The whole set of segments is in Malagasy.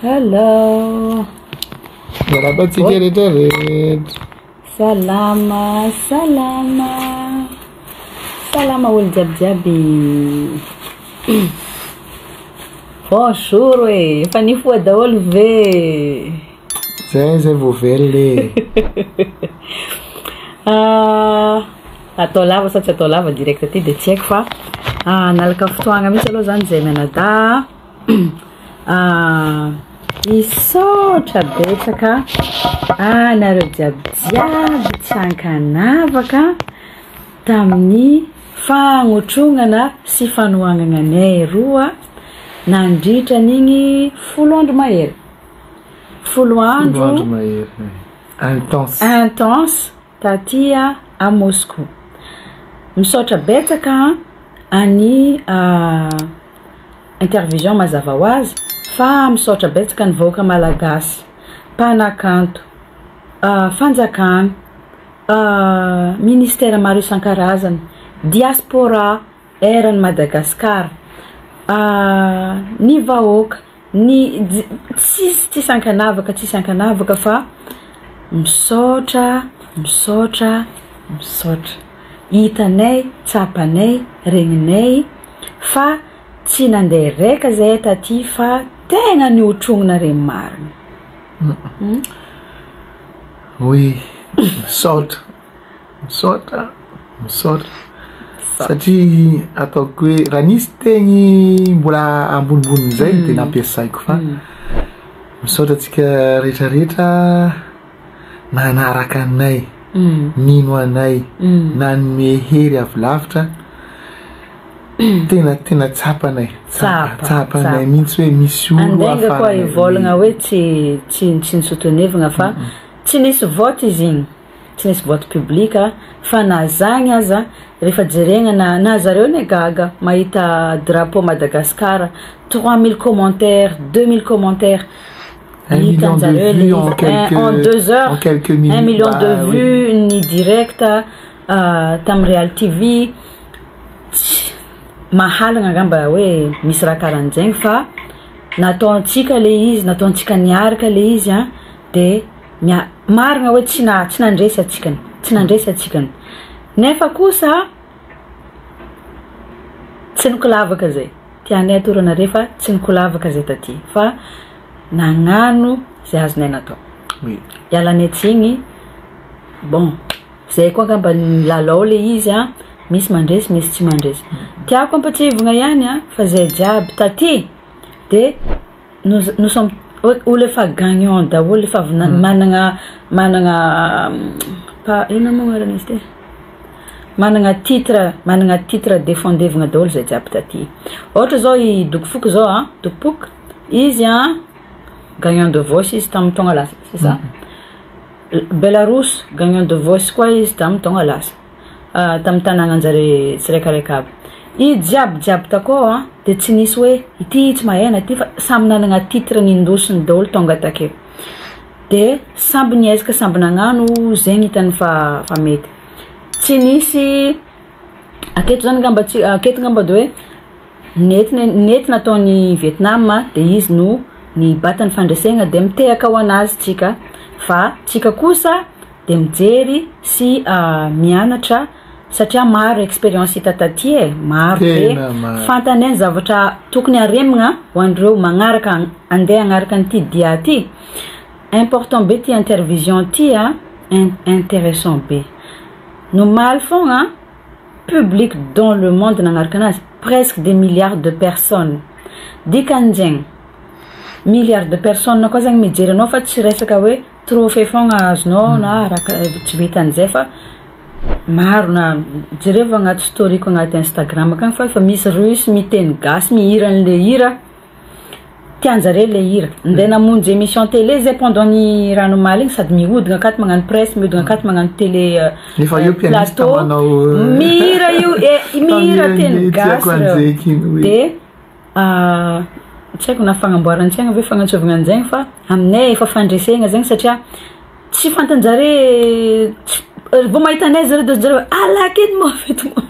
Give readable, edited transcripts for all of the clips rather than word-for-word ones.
Hello. Miarahaba antsika rehetra rehetra. Salama, salama. Salama olo jiaby jiaby. Bonjour e, efa nifoha daholo ve? Zay zay vao velona e. Ah, atao lava sa tsy atao lava direct aty de tsy haiko fa ah, nalaka fotoagna mihitsy aloha zany zay mianadahy. Ah, misaotra betsaka anareo jiaby jiaby tsy ankanavaka tamin'ny fagnotrognana sy fanohagnana anay roa nandritra an'igny 10 andro mahery. 10 andro 10 andro mahery. Intense. Intense taty à Moscou. Misaotra betsaka an'i Intervision mazava ho azy fa misaotra betsaka ny vahoaka malagasy, mpanakanto, fanjakana, ministera maro isan-karazany, diaspora eran'i Madagasikara, ny vahoaka, ny tsisy tsisy ankanavaka tsisy ankanavaka fa misaotra misaotra misaotra. Hitanay, tsapanay, regninay fa tsy nandeha raika zahay taty fa tegna nihotrognina regny marigny. Oui, misaotra, misaotra, misaotra satria ataoko hoe raha nisy teny mbola ambonimbonin'izay de nampiasaiko fa misaotra antsika rehetra rehetra nanaraka anay, nino anay, nanome hery avy lavitra, tena tena tsapanay, Tsapa, tsapanay tsapa. mihitsy hoe misy olo Andainga koa ahafahanay hivolagna hoe tsy tsy tsy nisoutenevagna fa tsy nisy vote izy igny, tsy nisy vote public fa na zagny aza rehefa jeregna na na zareo ne gaga mahita drapeau Madagascar 3000 commentaires, 2000 commentaires 1 million de hitan-jareo le vues en izy quelques en 2 heures, en quelques 1 minutes million bah de oui. vues ny direct tamin'ny Real TV tsy mahalagna angamba hoe misy raha karahan'zegny fa nataontsika le izy, nataontsika niaraka le izy a de mia- marina hoe tsy na tsy nandresy atsikany, tsy nandresy atsikany nefa kosa tsy nikolavaka zay, tianay atoro anare fa tsy nikolavaka zay taty fa nagnano zay azonay natao. Oui. Ialanay tsigny, bon zay koa angamba nilalao le izy a, misy mandresy misy tsy mandresy. Tiako ampatsihivina ihany a fa zay jiaby taty de nous nous sommes hoe olo efa gagnant daholo efa avy na- managna managna pa ino moa agnaran'izy ty? Managna titre managna titre défendevagna daholo zay jiaby taty. Ohatra zao i Dokofoko zao a, Dokopoko, izy a gagnant de voice izy tamin'ny taogna lasa, c'est ça? Belarus gagnant de voice koa izy tamin'ny taogna lasa, tamin'ny tanàgnanjare tsiraikaraika aby. I jiaby jiaby takao a de tsy nisy hoe ity tsy mahay na ty fa samy nanagna titre nindosiny daholo tonga takeo. De samby niezaka samby nagnano zegny hitany fa fa mety. Tsy nisy aketo zany angamba tsy aketo angamba de hoe nety nety nataon'ny Vietnam de izy no nibata ny fandresegna de mitehaka ho anazy tsika fa tsika kosa de mijery sy mianatra satria maro expérience hita taty e, maro be Tena maro. fantanay ny zavatra tokony haremigna ho andreo magnaraka andeha hagnaraka an'ity dia ty. Important be ty intervision ty a, in- intéressant be. Nomaly fogna public dans le monde nagnaraka anazy presque des milliards de personnes. Dikan'izegny milliards de personnes koa zegny mijery anao fa tsy resaka hoe trophée fogna azonao na raha ka- tsy vitan'izay fa maro na jerevo agnaty storyko agnaty Instagram akagny fa efa misy russe miteny gasy mihira an'le hira tianjare le hira. Ndeha namonjy émission télé zay pendant ny raha nomaly igny sady mihodina akato magnano presse, mihodina akato magnano télé Nefa io pianiste plateau manao mihira io e mihira teny Tiako gasy reo. anjeky iny, oui. De tsy haiko na fagnamboaran-tsaigna ve fagnantsovagna an'zegny fa aminay efa fandresegna zegny satria tsy fantanjare vao mahita anay zareo de zareo I like it move it move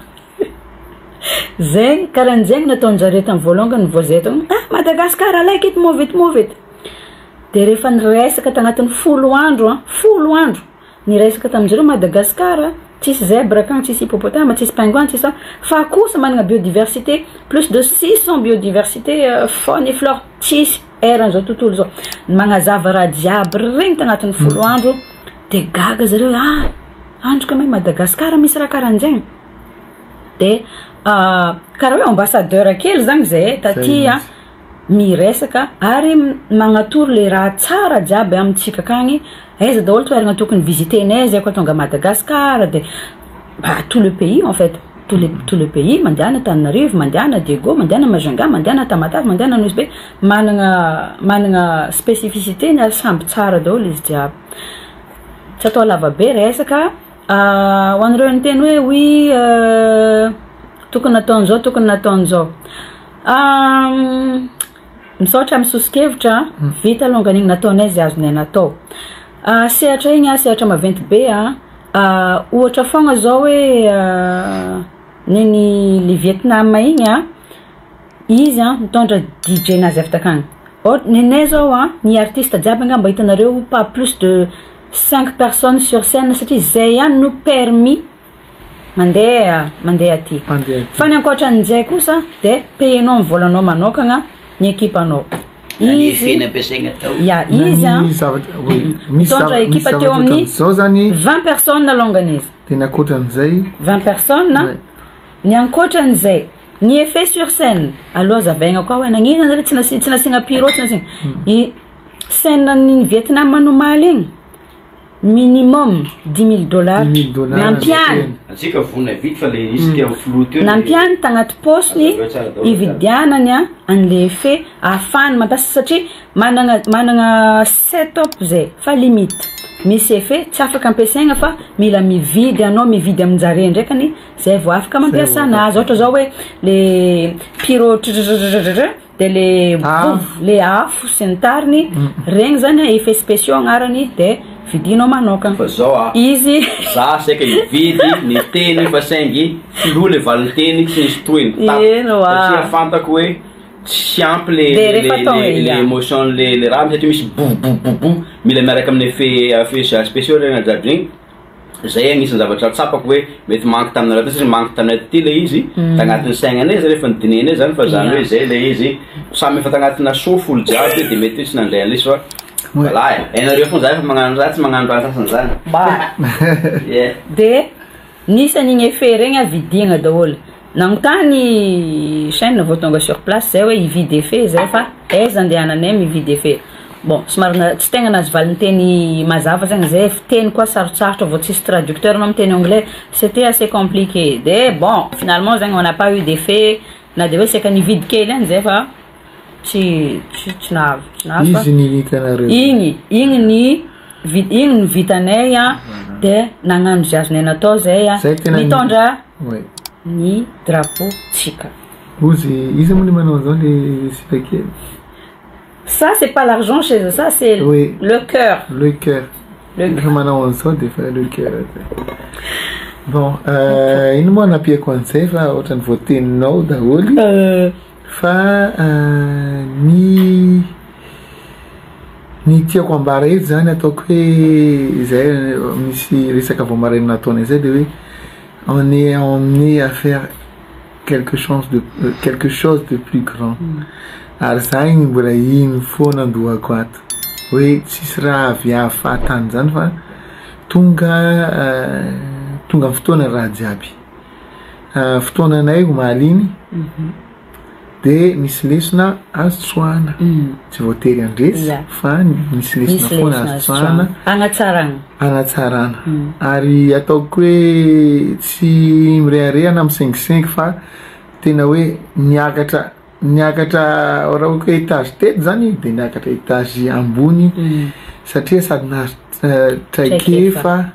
zegny karahan'zegny nataonjare tamin'ny voalongany vao zay tao ah Madagascar I like it move it move it. De rehefa niresaka tagnatin'ny 10 andro a, 10 andro niresaka tamin'izareo, Madagasikara tsisy zèbre akagny, tsisy hippopotame, tsisy pingouin, tsisy, fa kosa manana biodiversité, plus de 600 biodiversité, faune et flore, tsisy eran'izao tontolo zao. Magnazava raha jiaby regny tagnatin'ny 10 andro, de gaga zareo: "Ah, androka may Madagasikara misy raha karahan'zegny." De karaha hoe ambassadeur kely zany zay taty a, miresaka ary magnatoro le raha tsara jiaby amitsika akagny, aiza daholo toerana tokony visitenay zay koa tonga Madagasikara. De bah, tout le pays en fait, tout le pays, mandehana Tananarivo, mandehana Diego, mandehana Majunga, mandehana Tamatave, mandehana Nosy Be, manana spécificité ny ary samby tsara daholo izy jiaby. Tsy atao lavabe resaka. Ho an'ireo niteny hoe oui, tokony nataon'izao, tokony nataon'izao, misaotra amy soso-kevitra. Vita alongany igny, nataonay zay azonay natao. Sehatra igny a, sehatra maventy be a. Ohatra foagna zao hoe niny le Vietnam igny a, izy a mitondra DJ nazy avy takagny. Ninay zao a, ny artiste jiaby angamba hitanareo pas plus de cinq personnes sur scène, satria zay ihany no permis mandeha aty. Mandeha aty. Fa ny ankoatran'izay kosa de payenao amy volanao manokagna ny ekipanao. Ny effet ampiasaigna atao. Ya, izy a Ny zavatra, oui, misy mitondra misy ekipa teo zavatra amin'ny ohatran'izao zany. 20 personnes alongany izy. De ny ankoatran'izay 20 personnes. Ny ankoatran'izay, ny effet sur scène aloha zavaigna koa hoe nagnino zare tsy nasiagna pyro, tsy nasiagna i scène ny Vietnam nomaly igny, minimum 10 000 dollars. 10 000 dollars. Nampiany. Antsika vonona vity fa le izy tia flou teo. Nampiany tagnaty paosiny Azaveo tsara daholo. ividianany a an'le effet ahafahany mampiasa, satria manana setup zay fa limite, misy effet tsy afaka ampiasaigna fa mila mividy anao, mividy aminjare ndraikany zay vao afaka mampiasa anazy. Ohatra zao hoe le pyro trrrr, de le Afo. le afo sy ny tariny regny zany a, effet spéciaux agnarany, de vidinao manokana. Fa zao a, izy za saika hividy ny teny fa saingy flou le valinteny, tsy nisy tohiny. Eno a. Satria fantako hoe tsy ampy le De rehefa atao le hoe, le ya. émotion le raha, satria misy bo bo bo bo mila miaraka amin'ny effet spéciaux regny jiaby zegny. Zay agnisan'ny zavatra tsapako hoe mety manky taminareo ty, satria manky taminay ty le izy tagnatin'ny saignanay zany, efa nidinenay zany fa zany hoe zay le izy samy efa tagnatina sofo olo jiaby, de mety hoe tsy nandray an'izy fa voilà e, hainareo foana za efa magnano raha, tsy magnano raha sasany zany. Ba yeah. De nisy an'igny effet regny a, vidiagna daholo. Nagnontany chaîne vao tonga sur place zay hoe hividy effet zay, fa aiza andehananay mividy effet? Bon, somary tsy tegna nahazo valinteny mazava zagny zay. Fiteny koa sarotsarotra vao tsisy traducteur anao miteny anglais, c'était assez compliqué. De bon, finalement zagny on n'a pas eu d'effet, na de hoe saika nividy kely any zay fa tsy nahavy fa Izy ny hitanareo. Igny ny igny ny vitanay a, de nagnano zay azonay natao zay a. Zay tena nitondra ny drapeau tsika. Ozy izy moa le manao an'izao le sipa kely. Ça, c'est pas l'argent chez eux, ça c'est le cœur. Le cœur. Le Rehefa manao an'izao de efa le cœur. Bon, ino moa anampiako an'izay fa ohatrany voateninao daholy, fa ny tiako ambara eto zany, ataoko hoe zay misy resaka vao maraina nataonay zay, de hoe on est emmené à faire quelque chose de plus grand. Ary za igny mbola iny foana andohako ato hoe tsisy raha avy avy fahatany zany, fa tonga amy fotoana raha jiaby. Fotoananay omaly iny de misy lesona azo tsoahana, tsy voatery andresy fa misy lesona Misy foana lesona azo tsoahana. Agnatsarana. Anatsarana. Ary ataoko hoe tsy mireharehana amy cinq fa tena hoe niakatra raha hoe étage teto zany, de niakatra étage ambony, satria sady nahazo traikefa.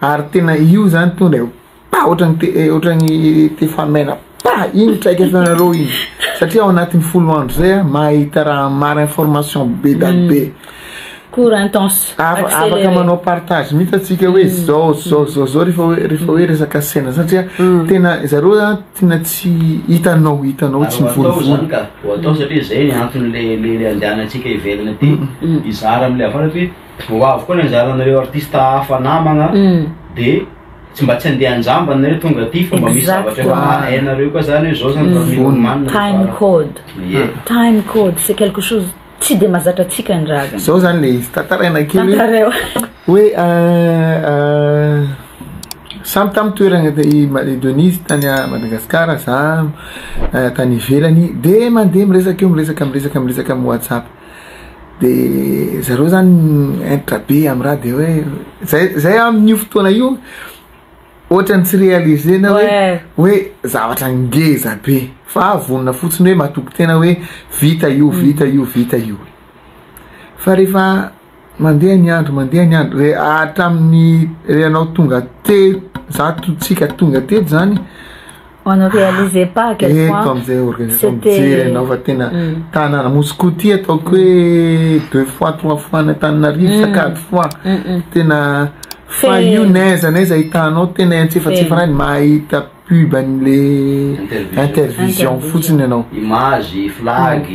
Ary tena io zany tonga de pa, ohatrany te ohatrany tefamena pa iny traikefanareo iny, satria ao anatin'ny 10 andro zay a, mahita raha maro, information be da be. Cours intense. Afaka manao partage mihitsy atsika hoe zao zao zao zao rehefa hoe rehefa hoe resaka scène satria tena zareo zany tena tsy hitanao hitanao tsy Ary ho atao mivolovolo. zany ka, ho atao satria zay ny antony le le le andehanantsika ivelany aty, hizara amle hafa hoe ho avy koa ny anjaranareo artiste hafa namagna de tsy mba tsy andeha anjambany nareo tonga aty fa mba misy zavatra efa hainareo koa zany hoe zao zany raha mila homanina Time rehefa- code. Ie. Time code, c'est quelque chose tsy de mahazatra antsika ny raha zany. Zao zany le izy tantaraina kely hoe Tantareo. hoe samy tamy toerana i Denise tany à Madagascar, za tany ivelany, de mandeha miresaka eo, miresaka miresaka miresaka amy WhatsApp, de zareo zany entitra be amy raha, de hoe zay zay amin'io fotoana io ohatrany tsy réalisena hoe hoe zavatra ngeza be, fa vonona fotsiny hoe matoky tena hoe vita io, vita io, vita io. Fa rehefa mandeha ny andro, mandeha ny andro, re hatramin'ny re anao tonga te za tsika tonga teto zany, On ne réalisait pas à quel eto point amizay organisation c'était mijery anao fa tena tanàna Moscou ty ataoko hoe deux fois, trois fois ny Antananarivo sa quatre fois, tena fa io n'aiza n'aiza ahitanao tena antsefatsefana any mahita pub an'le Intervision. Intervision fotsiny ianao. Image, flag.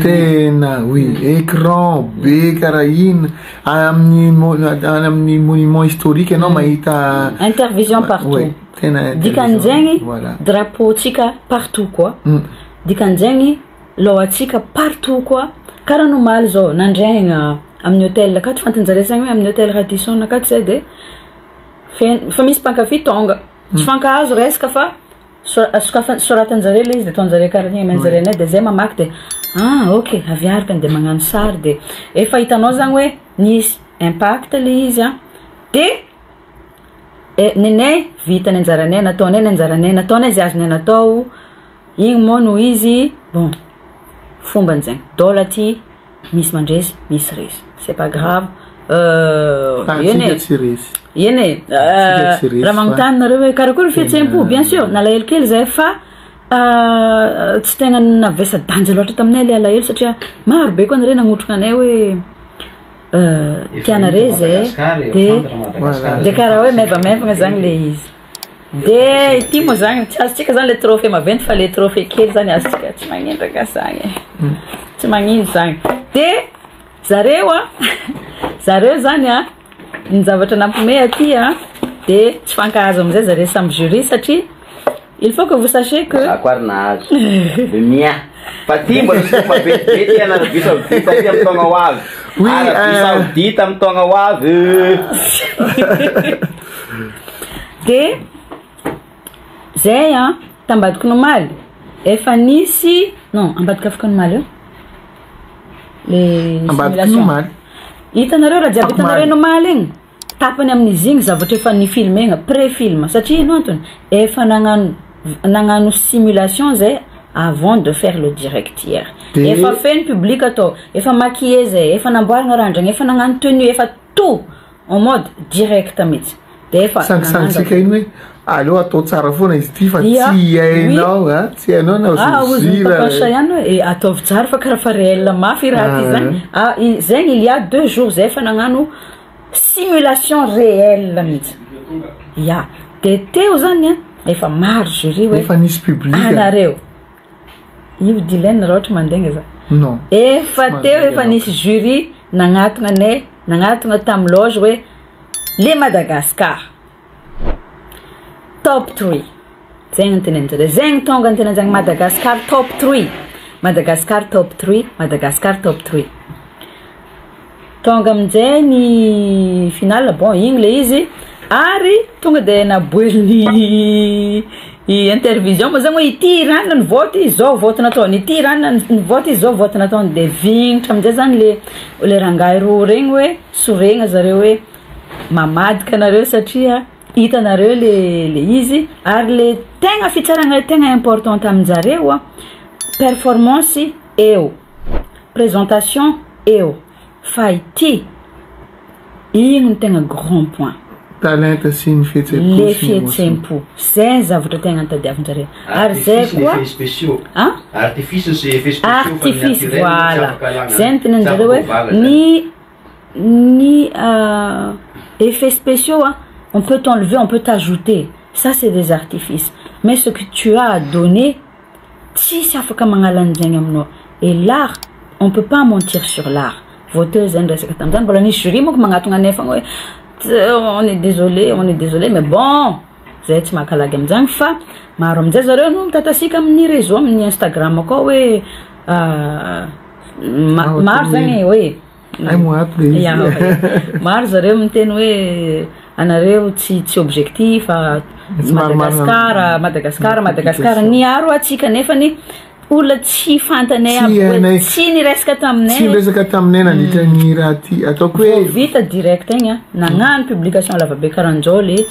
Tena oui, écran be karaha iny amin'ny any amin'ny monument historique ianao mahita Intervision partout. Ouais, tena Dikan'izegny voilà. drapeau tsika partout koa. Dikan'izegny lohantsika partout koa. Karaha nomaly zao nandregna amin'ny hôtel akato, fantanjare zagny hoe amin'ny hôtel Radisson akato zay, de fa misy mpankafy tonga. Tsy fankahazo resaka fa soratanjare le izy, de ataonjare karaha igny amanjare anay, de zay mamaky, de ah ok, aviarikany, de magnano sary, de efa hitanao zagny hoe nisy impact le izy a. De nenay vita ny anjaranay, nataonay ny anjaranay, nataonay zay azonay natao igny moa no izy. Bon, fombany zegny dôla ty, misy mandresy, misy resy, c'est pas grave. Fa Eny antsika e. tsy resy. Eny e. Antsika tsy resy. Raha magnontany nareo hoe karakory fihetsem-po, bien sûr nalahelo kely zay, fa tsy tegna navesa-danja loatra taminay le alahelo, satria maro be koa nareo nagnotrona anay hoe tianare zay, de karaha hoe maivamaivagna zany le izy. De ity moa zany tsy azontsika zany le trophée maventy, fa le trophée kely zany azontsika, tsy magnino zany e, tsy magnino zany. De zareo a, zareo zany a, ny zavatra nampome aty a, de tsy fankahazo amizay zareo samy jury, satria il faut que vous sachiez que Za koa ary nahazo le mien. Fa ty mbola misy maventivety any Arabie Saoudite aty amy taogna ho avy. Oui, Arabie Saoudite amy taogna ho avy. De zay a, tambadika nomaly efa nisy, non, ambadika afaka nomaly eo le Ambadika simulation. nomaly. Hitanareo raha jiaby hitanareo Nomaly. nomaly igny, tapany amin'izy igny zavatra efa nifilmegna, pré-film, satria ino antony? Efa nagnano simulation zay avant de faire le direct hier. Efa feno public atao, efa maquillé zay, efa namboarina randragna, efa nagnano tenue, efa tout en mode direct mihitsy, de efa Sangisangisika iny hoe aleo atao tsara foana izy ty, fa tsy hainao a, tsy hainao na Ah, ozy zozira. papansa ihany hoe ataovy tsara fa karaha fa réel mafy raha ty Ah. zany. Ah, zegny il y a 2 jours zay efa nagnano simulation réelle mihitsy ya. De teo zany a, efa maro jury hoe Efa nisy public. Anareo io dilene raha ohatra mandenga za. Non. Efa Tsy teo mandenga efa anao. nisy jury nagnatona anay, nagnatona tamy loge hoe le Madagascar top three zegny ny tenenjare zegny, tonga ny tenenjany Madagascar top three, Madagascar top three, Madagascar top three. Tonga aminjay ny final, bon, igny le izy ary tonga de naboeliny i Intervision moa zany hoe ity ranona ny vote zao, vote nataony ity ranona ny vote zao, vote nataony, de vignitra aminjay zany le rangahy roa regny hoe soregna zareo hoe mamadika anareo, satria hitanareo le izy. Ary le tegna fitsarana tegna important aminjareo a, performance eo, présentation eo, fa ity igny no tegna grand point. Talenta sy ny fihetsem-po Le sy ny émotion. fihetsem-po zay zavatra tegna nitadiavinjareo, ary zay Artifice ny koa effets spéciaux. Ah? Artifice sy effets spéciaux fa ny Artifice naturel voilà, tsy afaka alagna. zay ny tenenjareo Tsy hoe afaka ovagna zany. ny Ny effets spéciaux a, on peut t'enlever, on peut t'ajouter, ça c'est des artifices, mais ce que tu as à donner tsisy afaka magnala an'izegny aminao, et l'art on peut pas mentir sur l'art, vao teo zay niresaka tamizany, mbola nisy jury monko magnatogna anay fogna hoe on est désolé, on est désolé, mais bon zay tsy mahakalagy amizany fa maro amizay zareo no mitatasika amin'ny réseau, amin'ny Instagram koa hoe maro zagny hoe maro zareo miteny hoe anareo tsy tsy objectif, Madagasikara, Madagasikara, Madagasikara niaro atsika nefany olona tsy fantanay aby hoe tsy niresaka taminay, tsy niresaka taminay nandritra ny raha ty ataoko hoe vita direct igny a, nagnano publication lavabe karan'zao le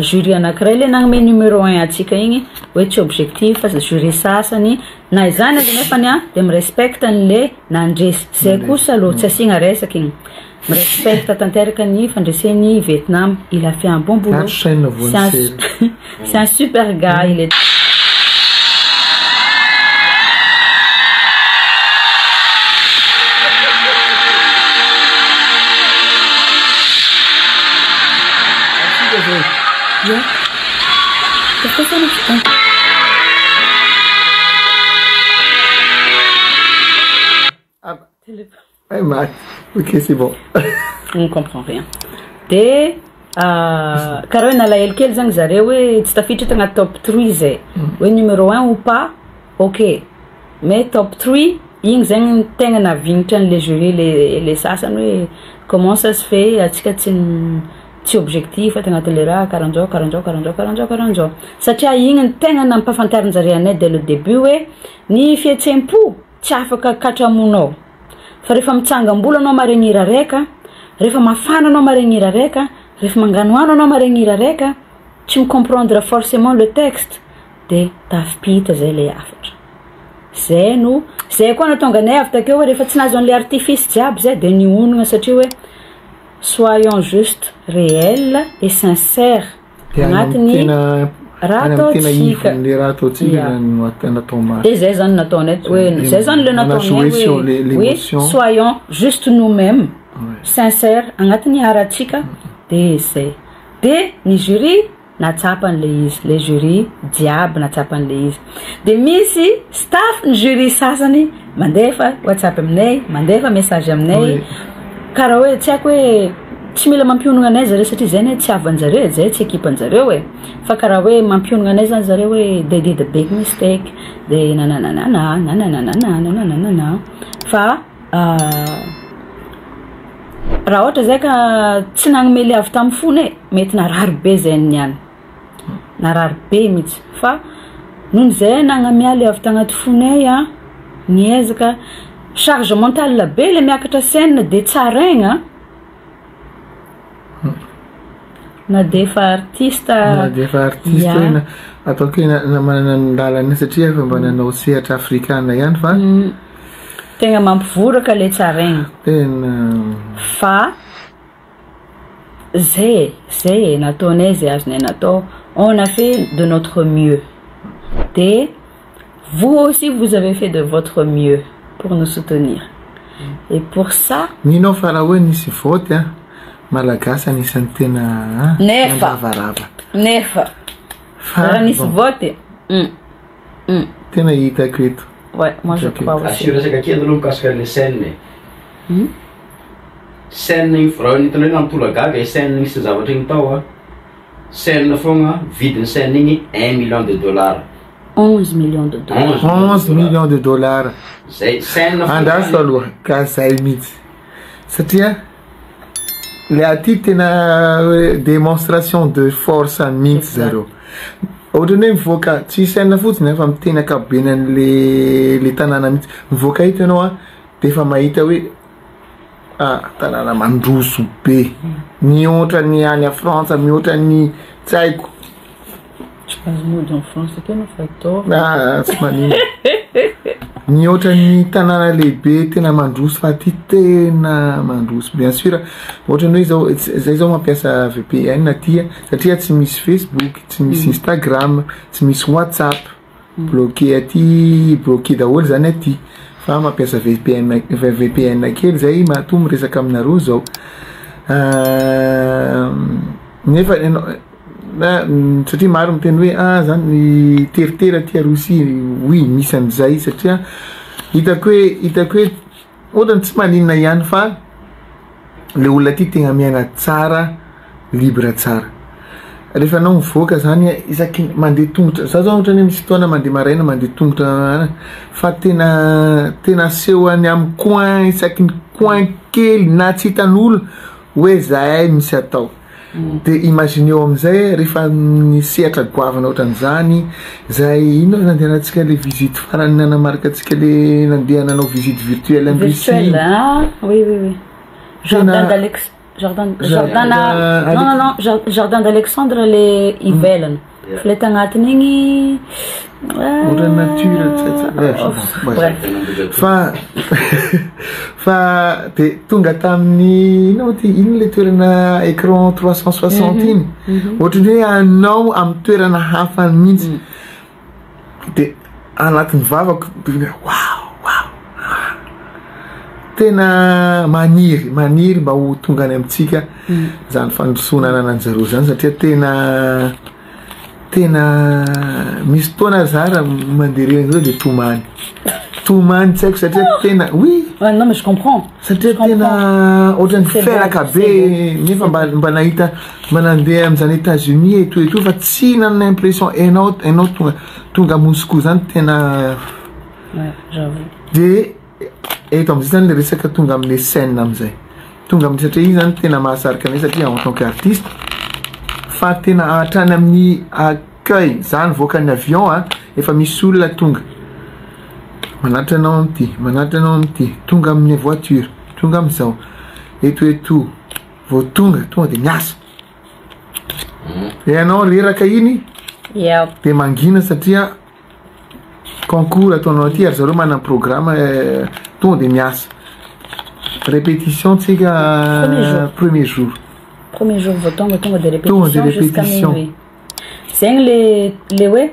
jury anakiray le nagnome numéro 1 atsika igny hoe tsy objectif fa jury sasany na izany aza nefany a de mirespecte an'le nandresy, zay kosa aloha tsy asiagna resaka igny, mirespecte tanteraka ny fandresen'ny Vietnam, il a fait un bon boulot, c'est un super gars, il est Pourquoi ça marche pas? Ah, ok, c'est bon. On ne comprend rien. De karaha hoe nalahelo kely zany zareo hoe tsy tafiditra tagnaty top 3 zay. Hoe numéro 1 ou pas, ok. Mais top 3, igny zegny tegna navignitra an'le jury le sasany hoe comment ça se fait atsika tsy objectif tagnatin'le raha karan'zao karan'zao karan'zao karan'zao karan'zao. Satria igny ny tegna nampahafantarin-jareo anay dès le début hoe ny fihetsem-po tsy afaka katramonao. Fa rehefa mitsangam-bola anao maregny hira raika, rehefa mafana anao maregny hira raika, rehefa manganohano anao maregny hira raika, tsy micomprendre forcément le texte, de tafipita zay le hafatra. Zay no, zay koa nahatonga anay avy takeo hoe rehefa tsy nahazo an'le artifice jiaby zay de nionona satria hoe soyons juste réels et sincères agnatiny raha ataontsika. Le raha ataontsika natao marina. De zay zany nataonay hoe zay zany le nataonay hoe soyons juste nous-mêmes sincères agnatiny aratsika de zay. De ny jury natsapan'le izy, le jury jiaby natsapan'le izy. De misy staff ny jury sasany mandefa WhatsApp aminay, mandefa message aminay. Karaha hoe tsy haiko hoe tsy mila mampionona anay zareo satria zay ne tsy havanjareo, zay tsy ekipanjareo e. Fa karaha hoe mampionona anay zany zareo hoe they did a big mistake, de nananana nananana nananana. Fa raha ohatra zay ka tsy nagnome le avy tamin'ny fony e, mety narary be zay niany. Narary be mihitsy. Fa noho zay nagnamia le avy tagnaty fonay a, niezaka charge mentale be le miakatra scène de tsaraigna. Na de efa artiste, na de efa artiste hoe ataoko hoe na manana ny lalana satria efa mba nanao sehatra afrikana ihany fa tegna mampivoraka le tsaraigna. Tena fa zay zay nataonay zay azonay natao, on a fait de notre mieux. De vous aussi vous avez fait de votre mieux pour nous soutenir. Et pour ça, Nino fa raha hoe nisy vote a, Malagasy anisan'ny tena Nefa. nandravarava. Nefa. Fa Raha nisy bon. vote. Tena hitako eto. Ouais, moi je Ok. crois aussi. Asio resaka kely aloha mikasika le scène. Scène igny raha hitanao hoe nampitolagaga i scène igny sy zavatra igny tao a. Scène fogna vidin'ny scène igny 1 million de dollars. 11 millions de dollars. 11 millions de dollars. Zay scène fogna. Andraso aloha ka zay mihitsy. Satria le aty tena démonstration de force mihitsy zareo. Ohatrany hoe mivoaka tsy scène fotsiny fa miteny ankapobeny an'le le tanàna mihitsy. Mivoaka eto ianao a de efa mahita hoe tanàna mandroso be. Mihoatra ny any a Frantsa, mihoatra ny tsy haiko. Tsy azo mody en France teo no fa atao. Ah, tsy manino. Mihoatra ny tanàna lehibe tena mandroso fa aty tena mandroso. Bien sûr, ohatrany hoe zao, zay zao mampiasa VPN aty a, satria tsy misy Facebook, tsy misy Instagram, tsy misy WhatsApp. Bloqué aty, bloqué daholo zany aty. Fa mampiasa VPN VPN kely zay matoa miresaka aminareo zao. Nefa enao satria maro miteny hoe ah zany teritery aty Rosia, oui misy an'izay satria hitako hoe hitako hoe ohatrany tsy maninona ihany fa le olona aty tegna miaina tsara, libre tsara. Rehefa anao mivoaka zany isaky ny mandeha tongotra, za zao ohatrany hoe misy fotoana mandeha maraina mandeha tongotra fa tena tena aseho any amy coin isaky ny coin kely na tsy hitan'olo hoe zahay misy atao. De imagineo amizay rehefa ny sehatra goavana ohatran'izany zay ino nandehanantsika le visite farany nanamarika antsika le nandeha nanao visite virtuelle any Russie. Virtuelle, ah, oui. Jardin d'Alex, jardin, jardin na, non, non, non, jardin d'Alexandre le ivelany. Fa le tagnatiny igny, Ohatra nature oh, bref. Fa fa de tonga tamin'ny ino moa ty ino le toerana écran 360 iny ohatrany hoe anao amy toerana hafa mihitsy de anatin'ny vavako de wow wow tena maniry maniry mba ho tonga any amitsika zany fandrosoana anananjareo zany satria tena tena misy fotoana za raha mandeha reny zao de tomany tomany tsy haiko satria tena oui. Ouais, non, mais je comprends. Satria tena ohatrany felaka be nefa mba nahita mba nandeha am'zany États-Unis et tout et tout fa tsy nanana impression enao tonga Moscou zany tena. Ouais, j'avoue. De eto am'izay zany le resaka tonga am'le scène am'izay tonga am'le satria iny zany tena mahasarika anay satria en tant qu'artiste fa tena hatrany amin'ny accueil zany voakan'ny avion a efa misy olona tonga manatitra anao am'ty manatitra anao am'ty tonga amin'ny voiture tonga am'izao eto eto vao tonga de miasa e anao reraka iny de mangina satria concours ataonao aty ary zareo manana programme tonga de miasa répétition tsika. Premier jour. Premier jour. Premier jour vao tonga de Tonga de répétition jusqu'à répétition. minuit. Zegny le hoe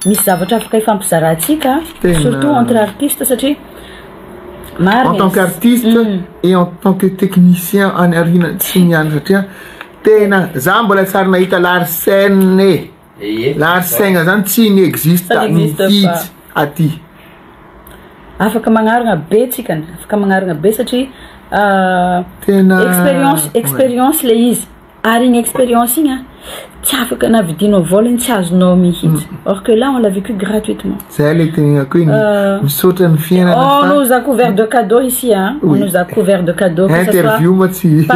misy zavatra afaka ifampizarantsika surtout entre artistes satria marina En tant qu'artiste et en tant que technicien any arina tsy niany satria tena za mbola tsary nahita Larsen Ie. Larsen zany tsy ni-existe Ça n'existe mihitsy aty. Afaka magnarina be tsikany, afaka magnarina be satria Tena expérience le izy ary igny expérience igny a tsy afaka na vidinao vola igny tsy azonao mihitsy, or que là on l'a vécu gratuitement. Zay le tenenako hoe misaotra ny fiainana On fa nous a couvert de cadeaux ici, hein. On nous a couvert de cadeaux, que ce soit Interview moa tsy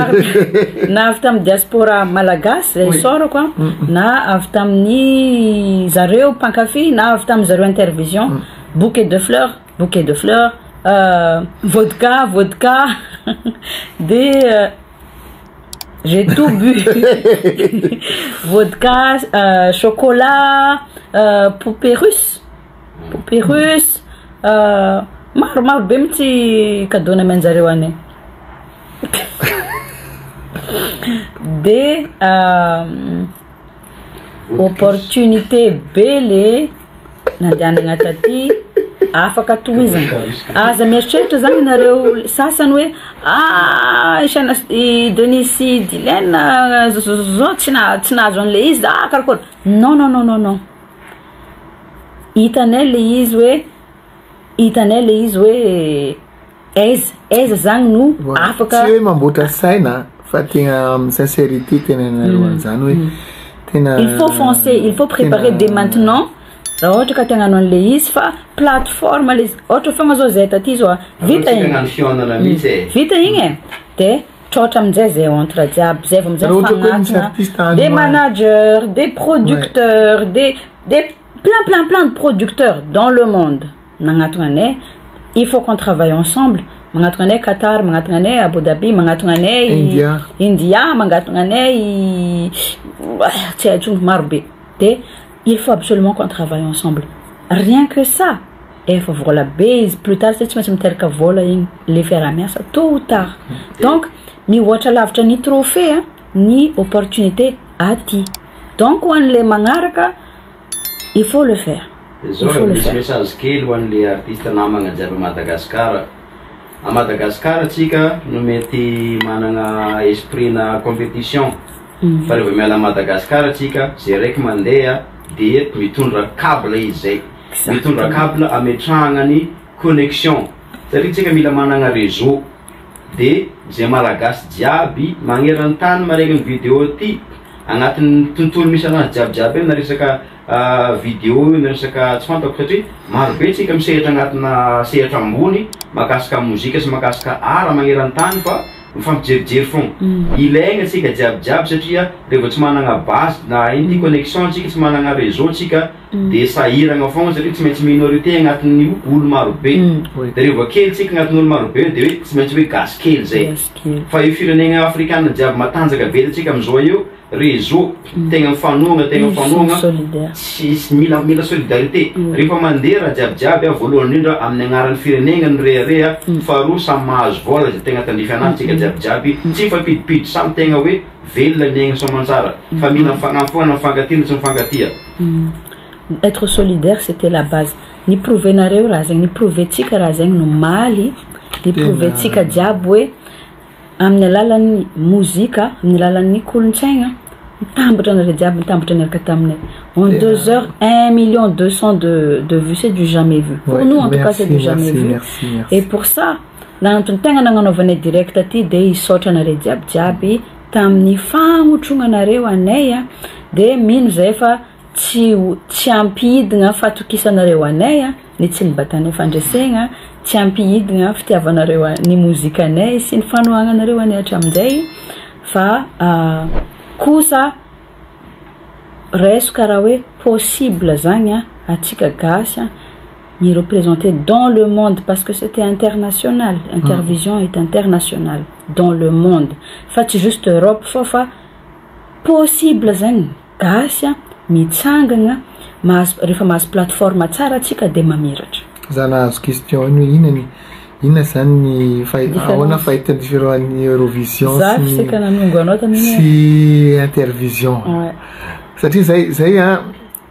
na avy tamin'ny diaspora malagasy zay sorako a, na avy tamin'ny zareo mpankafy, na avy tamin'ny zareo Intervision, bouquet de fleurs, bouquet de fleurs, vodka, vodka, de j'ai tout bu, vodka, chocolat, poupée russe, poupée russe, maro maro be mihitsy cadeau namianjareo any. De opportunité be le nandehanana taty afaka tohizana. Aza mieritreritra zany nareo sasany hoe ah isana i Denis sy Dylan zao tsy nahazo an'le izy ah karakory. Non, non, non, non, non, hitanay le izy hoe hitanay le izy hoe aiza aiza zany no afaka. Tsy hoe mamboatra saina fa tena amy sincérité tena nareo an'izany hoe tena Il faut foncer, il faut préparer dès maintenant raha ohatra ka te hagnano an'le izy fa plateforme le izy ohatra foagna zao zay taty zao a vita igny. Hagnano fihaonana mihitsy e. Vita igny e de trotra aminjay zay entre jiaby zay vao amizay Raha ohatra koa hoe misy mifagnatona artiste any des managers, des producteurs, des plein plein plein de producteurs dans le monde magnatona anay. Il faut qu'on travaille ensemble. Magnatona anay Qatar, magnatona anay Abu Dhabi, magnatona anay India. India, magnatona anay tsy haiko intsony, maro be. De il faut absolument qu'on travaille ensemble, rien que ça efa vola be izy plus tard satria tsy maintsy miteraka vola igny le fiaraha-miasa tôt ou tard. Donc mihoatra lavitra ny trophée a ny opportunité aty. Donc ho an'le magnaraka, il faut le faire. Zao Il faut le misy faire. Message kely ho an'le artiste namagna jiaby à Madagasikara. À Madagasikara tsika no mety managna esprit na compétition. Fa rehefa miala Madagasikara tsika, zay raiky mandeha de mitondra câble izy zay. Mitondra câble ametrahagna ny connexion. Satria tsika mila managna réseau. De zay Malagasy jiaby magneran-tany maregny ny vidéo ty, agnatin'ny tontolo misy anazy jiabijiaby io, na resaka vidéo io, na resaka tsy fantako, satria marobe tsika misehatra agnatina sehatra ambony mahakasika mozika sy mahakasika art magneran-tany, fa mifampijerijery fogna. Ilaigna tsika jiabijiaby, satria rehefa tsy managna base na ino ty connexion tsika, tsy managna réseau tsika, de sahiragna fogna, satria tsy maintsy minorité agnatin'ny olo marobe. De rehefa kely tsika agnatin'ny olo marobe, de hoe tsy maintsy hoe gasy kely zay. Gasy kely. Fa io firenena afrikana jiaby matanjaka be tsika amizao io, réseau tegna mifanohagna, tegna Ils sont mifanohagna. solidaires. Tsisy mila solidarité rehefa mandeha raha jiabijiaby a. Voalohany indrindra, amin'ny agnaran'ny firenena ny rehareha. Faharoa, samy mahazo vola zay tegna tandrify anazy tsika jiabijiaby, tsy mifampidipidry, samy tegna hoe velona ny aigna soamantsara, fa mila mifagnampy foana, mifankatia na tsy mifankatia. Être solidaire, c'était la base. Ny prouvenareo raha zegny, ny prouve-tsika raha zegny no maly, ny prouve-tsika jiaby hoe amin'ny alalan'ny mozika, amin'ny alalan'ny kolontsaigna, mitambatra anareo jiaby, mitambatra niaraka taminay. En 2 heures, 1 million 200 de vues, c'est du jamais vu. Pour nous, en tout cas, c'est du Merci, jamais merci, vu. Merci, merci. Et pour ça, nagnantony tegna nagnanaovanay direct aty, de hisaotra anareo jiabijiaby tamin'ny fagnotrognanareo anay a, de mino zay fa tsy ampihidina fatokisanareo anay a, ny tsy nibatanay fandresegna, tsy ampihidina fitiavanareo ny mozikanay sy ny fanohagnanareo anay hatramin'izay, fa kosa raiso karaha hoe possible zagny a, atsika gasy a ny représenter dans le monde, parce que c'était international. Intervision est international dans le monde, fa tsy juste Europe fô, fa possible zagny gasy a mitsangana, mahazo, rehefa mahazo plateforme tsara atsika de mamiratra. Za nahazo question iny hoe inona ny inona zany ny Différence. Ahoana fahita différent ny Eurovision Za sy ny fisaka nanongo anao tamin'iny. Sy Intervision? Ouais. Satria zay a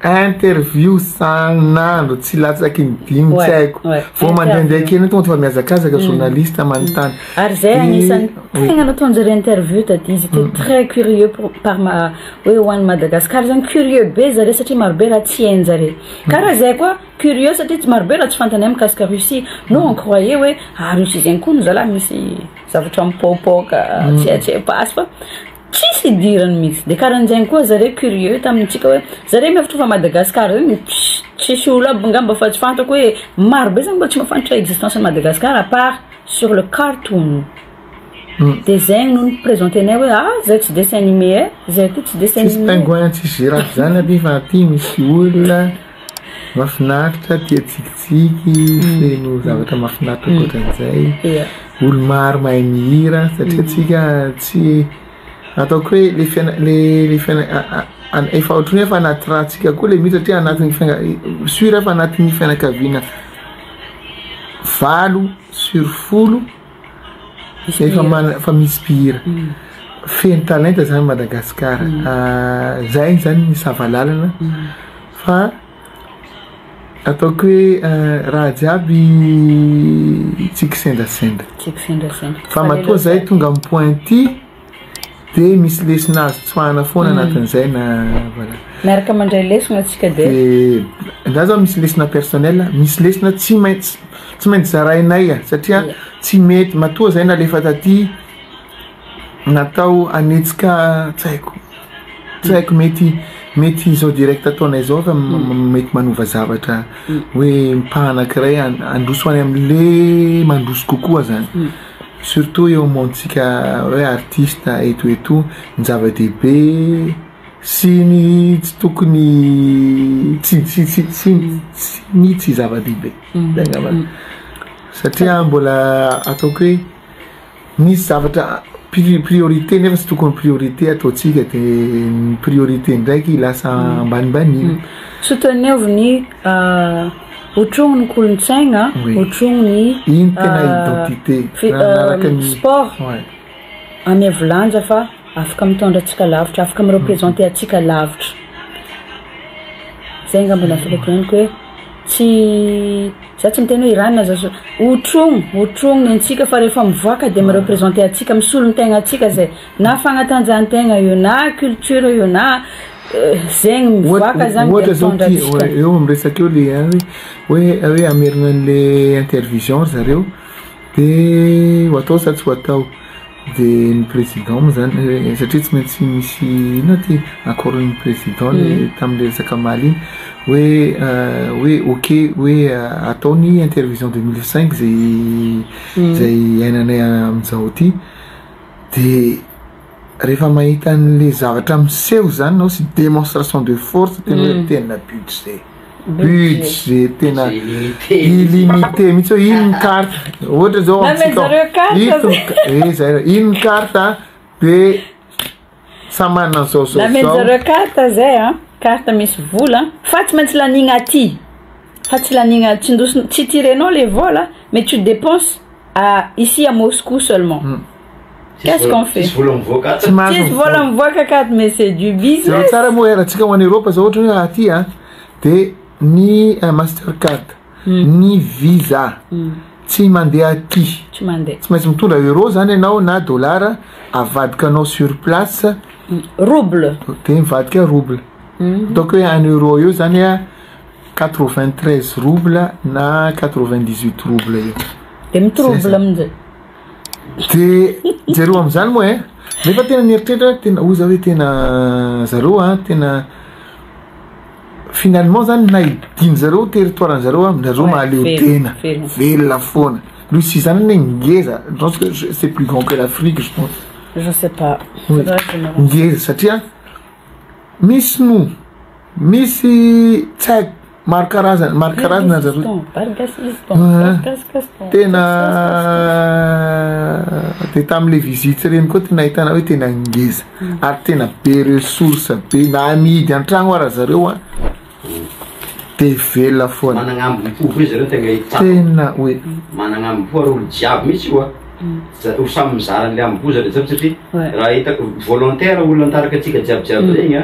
interview san'andro tsy latsaky ny dimy, tsy haiko vao mandehandeha kely tonga de fa miazakazaka journaliste manontany. Ary zay agnisan'ny tegna nataonjare interview taty izy, était très curieux par ma hoe ho an'ny Madagascar zany, curieux be zare satria marobe raha tsy hainjare, karaha zay koa curieux satria tsy marobe raha tsy fantany mikasika Russie. Nous, on croyait hoe ah, Russie zegny koa no zalahy misy zavatra mipopoka tsy hay pasy, fa tsisy idirany mihitsy. De karahan'zegny koa zare curieux tamintsika, hoe zare mihevitra fa Madagascar zegny tsisy olo aby ngamba, fa tsy fantako hoe marobe zany mbola tsy mahafantatra existence ny Madagascar à part sur le cartoon. De zegny no niprésentenay hoe ah, zay tsy dessin animé e, zay ty tsy dessin Tsisy animé. Pingouin, tsisy girafe zany aby, fa aty misy olona mahafinaritra, tia tsikitsiky, feno zavatra mahafinaritra ankoatran'izay. Olo maro mahay mihira, satria tsika tsy ataoko hoe le fiaina le fiaina efa ohatrany hoe efa anaty rahantsika koa le mihitsy, satria anatin'ny fiaina sur efa anatin'ny fianakaviana 8 sur 10 Misy efa mpihira. Mana fa misy mpihira feno talenta zany Madagasikara. Zay zany ny savalalana, fa ataoko hoe raha jiaby tsy kisendrasendra. Tsy kisendrasendra. Fa matoa zay tonga amy point ty, de misy lesona azo tsoahana foana anatin'izay na voilà. Miaraka mandray lesona atsika de De za zao misy lesona personnel, misy lesona tsy maintsy zarainay a, satria tsy mety matoa zay nalefa taty natao anetsika, tsy haiko mety zao direct ataonay zao fa mety manova zavatra hoe mipaha anakiray androso any am'le mandroso kokoa zany, surtout eo amontsika hoe artiste et tout et tout, ny zava-dehibe sy ny tsy tokony tsy ny tsy zava-dehibe zay angamba, satria mbola ataoko hoe misy zavatra priorité nefa tsy tokony priorité ataotsika, de ny priorité ndraiky lasa ambanimbanina. Soutenez ny otrogno ny kolontsaigna, otrogno ny Iny tena identité raha manaraka ny sport amiavolanja, fa afaka mitondra atsika lavitra, afaka mireprésente atsika lavitra. Zay angamba ny afaka teneniko hoe. Tsy za tsy miteny hoe Iran za otrogno otrogno ny antsika fa rehefa mivoaka de mi-représenter antsika misolo ny tegna antsika zay na fagnatanjahantegna io na culture io na zegny mivoaka zany de Ohatra zao mitondra ty antsika. eo amy resaka eo le any hoe hoe amerina an'le intervision ry zareo de ho atao sa tsy ho atao de ny président moa zany satria tsy maintsy misy ino ty accord-n'ny président le tam'le resaka maly iny hoe hoe ok hoe atao ny intervision 2005 zay zay iainanay am'izao ty. De rehefa mahita an'le zavatra miseho zany nao sy démonstration de force tena hoe tena budget tena illimité mihitsy hoe ino ny carte ohatra zao Namezareo amitsika carte ito zay. zay ino ny carte de samy manana zao zao zao. Namezareo carte zay a, carte misy vola fa tsy maintsy lanigna aty, fa tsy lanigna tsy ndosy tsy tirenao le vola mais tu dépenses à ici à Moscou seulement. Qu'est-ce qu'on fait? Tsisy vola mivoaka Tsy mahazo Tsisy vola mivoaka akato mais c'est du Zao business. tsara moa eratsika ho any Europe zao ohatra hoe aty a de ny Mastercard ny Visa tsy mandeha aty. Tsy mandeha. Tsy maintsy mitondra euro zany ianao na dollar avadika anao sur place. Rouble. De mivadika rouble. Ataoko hoe 1 euro eo zany a 93 rouble na 98 rouble eo. De mitrouble Zay zany. aminjay. De jereo am'izany moa e nefa tena nieritreritra tena oza hoe tena zareo a tena finalement zany naidiny zareo territoire zareo a nareo Ouais, mahaleo velona, tena velona. Velona foana. Russie zany ane ngeza, je pense que c'est plus grand que l'Afrique, je pense. Je sais pas. Oui. Faudrait que je me renseigne. Ngeza satria misy no misy tsy haiko maro karazana maro karazana zareo. Bargasistan, Ouais. Bargasistan. Tena de tam'le visite reny koa tena ahitana hoe tena ngeza ary tena be ressource be na amidy an-tragno ara zareo a de velona foana. Managnambo po zareo tegna hitsapa. Tena hoe Managnambo po ary olo jiaby mihitsy io a. Ho samy mizara an'le ambo zareo jiaby satria Ouais. raha hitako volontaire olo antaraka atsika jiaby regny a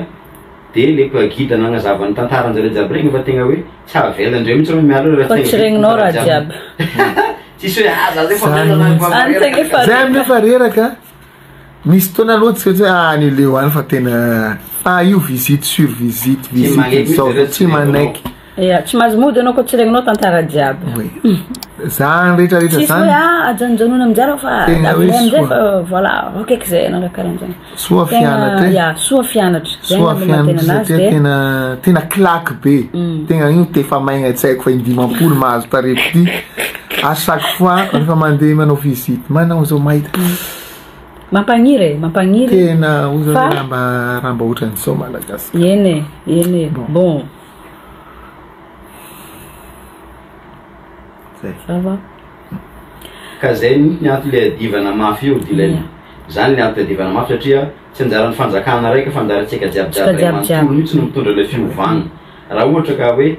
de le guide nagnazava ny tantaranjareo jiaby regny fa tegna hoe tsy avelandreo mihitsy reo miala raha Fa tsy regninao raha jiaby. Tsisy hoe ah za zay fa Zany velona, mihitsy. fa Any tegna efa Zay amin'io fa reraka misy fotoana aloha tsika hoe ah ny leo any fa tena fa io visite sur visite Tsy manaiky visite zao mihitsy zareo, tsy tsy manaiky. Ya, tsy mahazo mody anao koa tsy regninao tantara jiaby. Oui, zany rehetrarehetra Tsisy hoe zany. ah ajanonjanona aminjara fa Tena hoe avy amizay soa. fa voilà, akaiky zay anao raha karahan'zany. Soa Tegna fianatra e. ya, soa fianatra. Zay Soa no maha tena fianatra anazy satria de tena tena claque be tegna io te fa maigna tsy haiko fa in-dimampolo mahazo tarety ty à chaque fois rehefa mandeha manao visite manao zao mahita. Mampagniry e, mampagniry. Tena oza Fa- raha mba ohatran'izao Malagasy. Eny e, eny e. Bon. Bon, Zay. Ça va. Ka zay ny antony le adivana mafy io dilay Yeah. zany ny antony adivana mafy satria tsy anjaran'ny fanjakana raiky fa anjarantsika jiaby Tsika jiaby ray jiaby jiaby. manontolo mihitsy no mitondra le fiovana raha ohatra ka hoe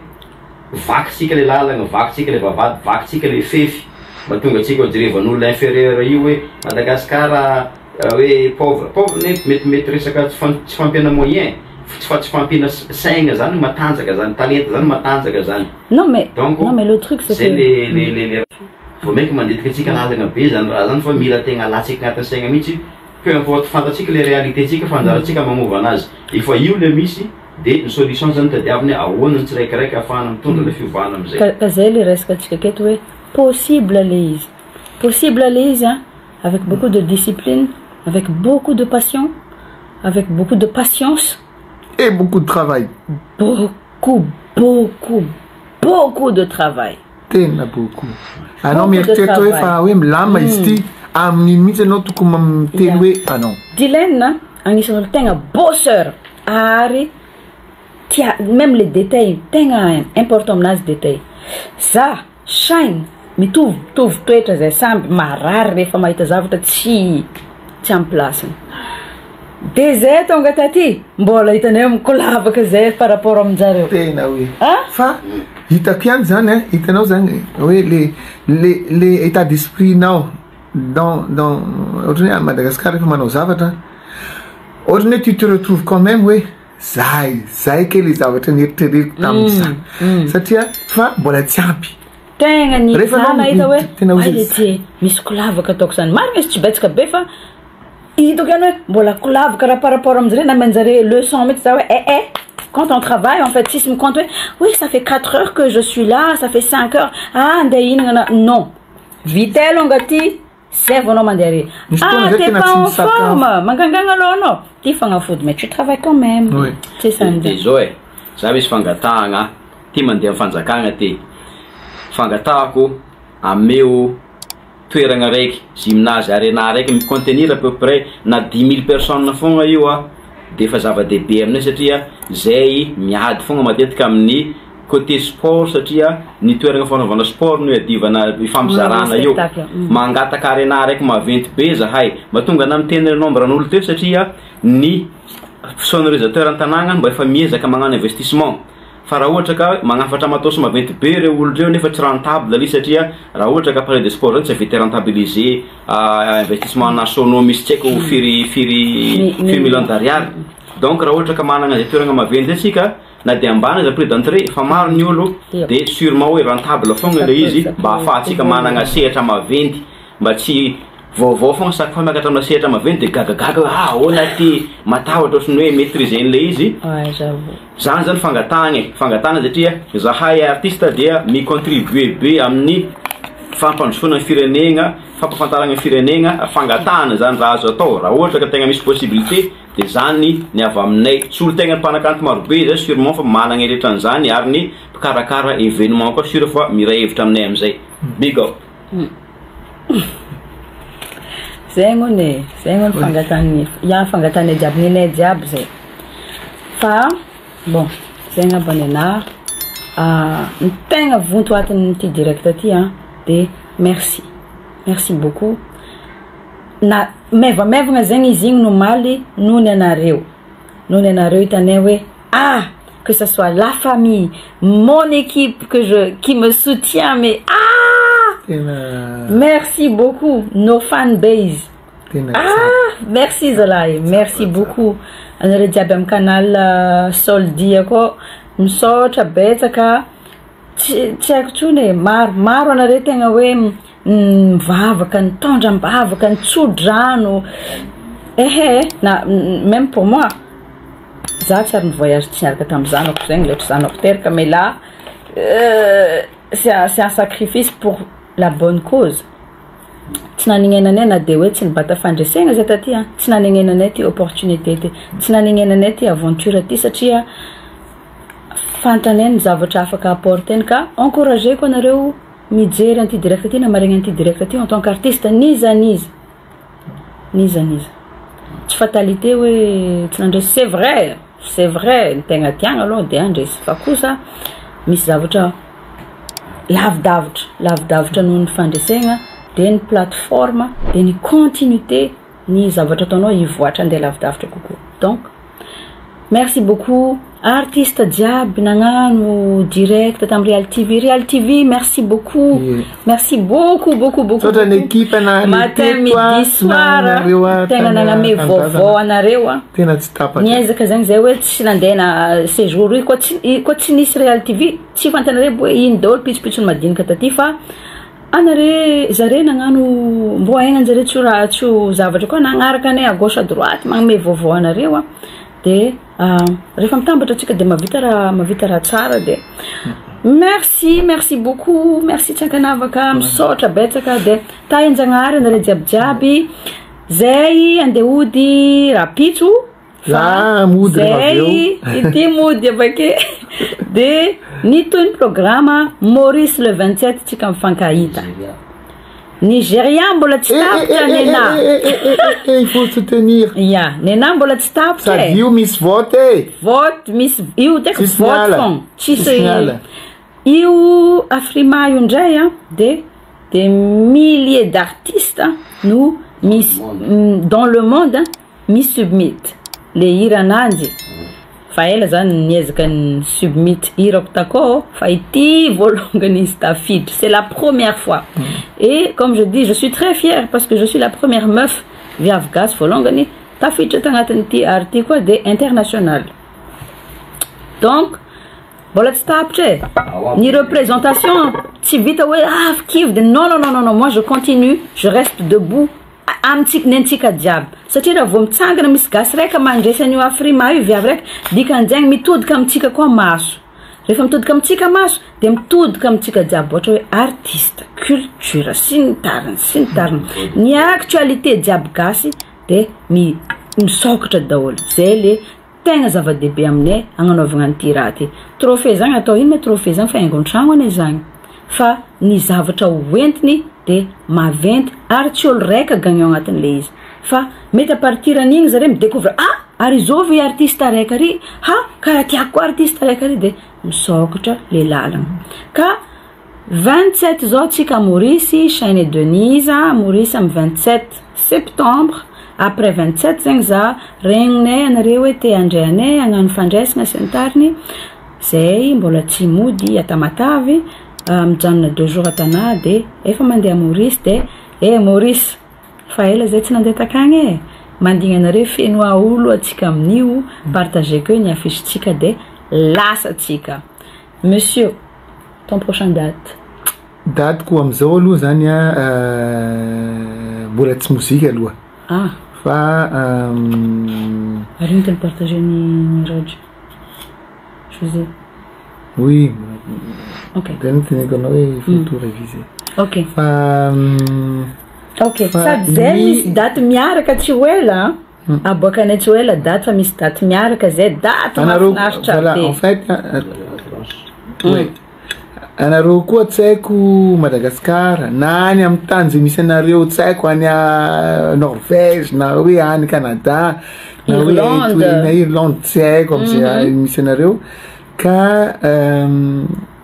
vakitsika le lalagna, vakitsika le vavady, vakitsika le fefy mba tonga atsika hojerevan'olona inférieur io hoe Madagasikara hoe pauvre pauvre ne metimety resaka tsy fampiana moyen tsy fampiana saigna zany matanjaka zany talenta zany matanjaka zany. Non mais Donc non mais le truc c'est zay que le vao mainka mandetiky atsika lalagna be zany raha zany fa mila tegna alatsika agnatin'ny saigna mihitsy peu importe fantatsika le réalité tsika fa anjaratsika magnova anazy efa io le misy de ny solution zany tadiaviny ahoana ny tsiraikiraiky ahafahana mitondra le fiovana amizay. Ka zay le resaka atsika aketo hoe possible le izy. Possible le izy hein, avec beaucoup de discipline, avec beaucoup de passion, avec beaucoup de patience, Et beaucoup de travail. Beaucoup, beaucoup, beaucoup de travail. Tena beaucoup anao Beaucoup de mieritreritra hoe travail. fa hoe milama izy ty amin'iny mihitsy anao tokony miteny hoe anao. Dylan agnisan'olo tegna bosseur ary tia même les détails tegna important aminazy détail. Za Shine mitovy mitovy toetra zay samby marary rehefa mahita zavatra tsy amy placeny de zay tonga taty mbola hitanay mikolavaka zay par rapport aminjareo. Tena hoe Ah? fa hitako ihany zany a hitanao zany hoe le état d'esprit nao dans ohatrany hoe à Madagascar rehefa manao zavatra ohatrany hoe tu te retrouves quand même hoe Zay, zay kay le zavatra nieritreretiko tamin'izany. Satria fa mbola tsy ampy. Tegna ny Rehefa za anao nahita hoe tena ay hoe le ty misy kolavaka ataoko zany. Marina izy tsy betsaka be fa hitako ihany hoe mbola kolavaka raha par rapport aminjare na manjare leçon mihitsy za hoe eh eh quand on travaille en fait tsisy micompte hoe oui, ça fait 4 heures que je suis là, ça fait 5 heures, ah, andeha hihinana na non, vita alonga ty zay vao anao mandeha re. Misy fotoana Ah, zay t'es tena pas tsy en misakafo. forme, manganganga aloha anao ty fagnafody, mais tu travailles quand même. Oui. C'est ça. De zao e, za misy fangatahagna ty mandeha amy fanjakagna ty fangatahako: ameo toeragna raiky, gymnase, arena raiky micontenir à peu près na 10 000 personnes fogna io a, de efa zava-dehibe aminay, satria zay miady fogna matetika amin'ny côté sport, satria ny toeragna fanaovana sport no iadivana ifampizarana io. Spectacle. Mangataka arena raiky maventy be zahay mba tonga na miteny nombre n'olo teo, satria ny sonorisateur an-tanàgna mba efa miezaka magnano investissement, fa raha ohatra ka magnafatra matosy maventy be reo olo reo nefa tsy rentable li, satria raha ohatra ka palais de sport zany tsy avy rentabiliser investissement nationaux misy tsy haiko firy firy firy millions d'ariary. Donc raha ohatra ka managna zay toeragna maventy zay tsika, na de ambany aza prix d'entrée fa maro ny olo, de sûrement hoe rentable fogna le izy, mba ahafahantsika managna sehatra maventy, mba tsy vaovao fogna chaque fois miakatra amina sehatra maventy de gagagaga hoe ah, ahoana ty, matahotra ohatrany hoe maîtriser an'le izy. Ouais, j'avoue. Zany zany fangatahagna e, fangatahagna, satria zahay artiste dia micontribue be amin'ny fampandrosoana ny firenegna, fampafantaragna ny firenegna. Fangatahana zany raha azo atao, raha ohatra ka tegna misy possibilité, de zany ny avy aminay tsy olo tegna mpanakanto marobe zay sûrement fa managna eretra an'izany, ary ny mpikarakara événement koa sûr fa miray hevitra aminay amizay. Big up. Zegny ony e, zegny ony fangatany ia, fangatany jiaby ninay jiaby zay. Fa bon, zegny aby ny anahy. Ny tegna vontoatin'ity direct ty a, de merci, merci beaucoup. Na maivamaivagna zegny izy igny nomaly noho ny anareo, noho ny anareo hitanay hoe ah, que ce soit la famille, mon équipe que je qui me soutient, mais ah, tena merci beaucoup, nos fan base. Tena Ah, merci zalahy, merci beaucoup anareo jiaby amy canal Soldia koa, misaotra betsaka. Tsy haiko tsony e, maro maro anareo tegna hoe mivavaka, nitondra ambavaka, nitsodrano ehe. Na même pour moi, za tsy ary nivoyage tsy niaraka tamy zanako zegny letry zanako teraka, mais là c'est un sacrifice pour la bonne cause. Tsy naninenanay na de hoe tsy nibata fandresegna zay taty a, tsy naninenanay ty opportunité ty, tsy naninenanay ty aventure ty, satria fantanay ny zavatra afaka apporteny. Ka encourageko anareo mijery an'ity direct ty na maregny an'ity direct ty, en tant qu'artiste, niza niza niza niza, tsy fatalité hoe tsy nandresy. C'est vrai, c'est vrai, ny tegna tiagna aloha de andresy, fa kosa misy zavatra lavidavitra, lavidavitra noho ny fandresegna, de ny plateforme, de ny continuité ny zavatra ataonao hivoatra andeha lavidavitra kokoa. Donc merci beaucoup artiste jiaby nagnano direct tamy Real TV. Real TV, merci beaucoup. Merci beaucoup, beaucoup, beaucoup. Saotra ny équipe na Matin, midi, soir, tegna nagname vaovao anareo a. Tena tsy tapaka. Niezaka zegny zay hoe tsy nandeha na séjour io koa tsy nisy Real TV, tsy fantanareo hoe ino daholo pitsopitsony madinika taty, fa anare zare nagnano mbô aignanjare tsy ho raha, tsy ho zavatra koa nagnaraka anay à gauche, à droite, magname vaovao anareo a. De rehefa mitambatra atsika de mahavita raha, mahavita raha tsara. De merci, merci beaucoup, merci tsy ankanavaka, misaotra betsaka. De tahinjagnahary anareo jiabijiaby zay andeha ody rapitso. Za mody rehefa avy Zay eo. ity mody avake, de ny toy ny programme Maurice le 27 tsika mifankahita. Nigeria mbola tsy tapitra nena. Il faut soutenir. Ya, nena mbola tsy tapitra Sady e. io misy vote e. Vote misy io teky. Tsisy Vote miala. fogna Tsisy tsisy miala. Io Afrima io ndray a, de des milliers d'artistes no misy dans le monde misy submit le hira ananjy. Fa ela zany niezaka ny submit hirako takao, fa ity voalongany izy tafiditra, c'est la première fois. Et comme je dis, je suis très fière parce que je suis la première meuf viavy gasy voalongany tafiditra tagnatin'ity, ary ty koa de international. Donc mbola tsy tapitra e. Ny représentation tsy vita hoe ah kivy de non, non, non, non, non, moi je continue, je reste debout amitsika nentsika jiaby, satria raha vao mitsangana misy gasy raika mandresy an'io Afrima io, viavy raiky, dikan'izegny mitodika amitsika koa maso. Rehefa mitodika amitsika maso de mitodika amitsika jiaby, ohatra hoe artiste, culture sy ny tariny sy ny tariny, ny actualité jiaby gasy de misokatra daholo. Zay le tegna zava-dehibe aminay agnanaovagna an'ity raha ty. Trophée zagny atao ino ma trophée zagny, fa haingon-tragno ane zagny, fa ny zavatra hoentiny de maventy ary tsy olo raika gagnant agnatin'le izy, fa mety à partir an'igny zare midécouvre: ah, ary izôvy artiste raika ary, ha karaha tiako koa artiste raika ary, de misokatra le lalagna. Ka 27 zao tsika Maurice, Shyn et Denise Maurice amy 27 septembre. Après 27 zegny za regninay anareo hoe te handray anay hagnano fandraisana sy ny tariny zay, mbola tsy mody atamatavy, mijanona 2 jours a-Tanà de efa mandeha Maurice. De e Maurice fa ela zay tsy nandeha takagny e, mandigny anareo feno aolo atsika amin'io. Partage keo ny affiche tsika de lasa atsika. Monsieur, ton prochain date? Dateko am'izao aloha zany a, mbola tsy mozika aloha. Ah. Fa Ary ino teny partage ny Raj José? Oui. Ok. De ny teneko anao hoe il faut tout réviser. Ok. Fa Ok. Fa Sady zay misy daty miaraka tsy ho ela, aboakanay tsy ho ela daty, fa misy daty miaraka zay, daty anareo mahafinaritra voilà be. En fait, ouais, anareo koa tsy haiko Madagasikara na any amy tany zay misy anareo, tsy haiko any a Norvège na hoe any Canada na hoe Irlande. Na Irlande, tsy haiko am'zay misy anareo, ka